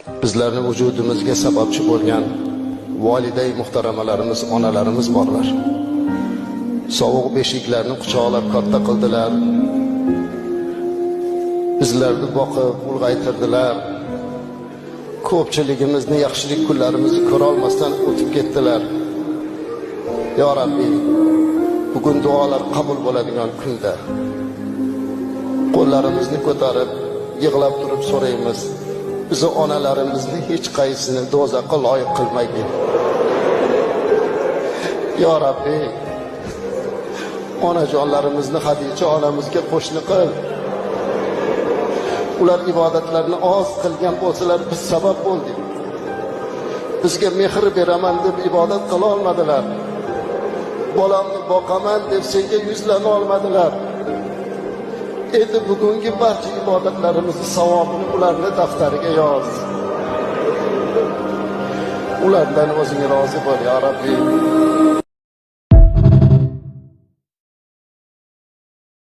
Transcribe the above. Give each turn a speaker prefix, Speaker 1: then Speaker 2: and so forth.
Speaker 1: Bizlarni vujudimizga sababchi bo'lgan voliday muhtaramalarimiz, onalarimiz borlar. Sovuq beshiklarni quchoqlab katta qildilar. Bizlarni boqib ulg'aytirdilar. Ko'pchiligimizni yaxshilik kunlarimizni ko'ra olmasdan o'tib ketdilar. Yo Rabbi, bugun duolar qabul bo'ladigan kunda qo'llarimizni ko'tarib, yig'lab turib so'raymiz. Bizni onalarimizni hech qaysini do'zaxga loyiq qilmagin. Yo Rabbi, onajonlarimizni Hadicha onamizga qo'shni qil. Ular ibodatlarni oz qilgan bo'lsalar, biz sabab bo'ldik. Bizga mehr beraman deb ibodat qila olmadilar. Bolamni boqaman deb senga yuzlana olmadilar. Endi bugungi barcha ibodatlarimizni savobini ularni daftariga yoz. Ulardan o'zing rozi bo'l, ya Rabbi.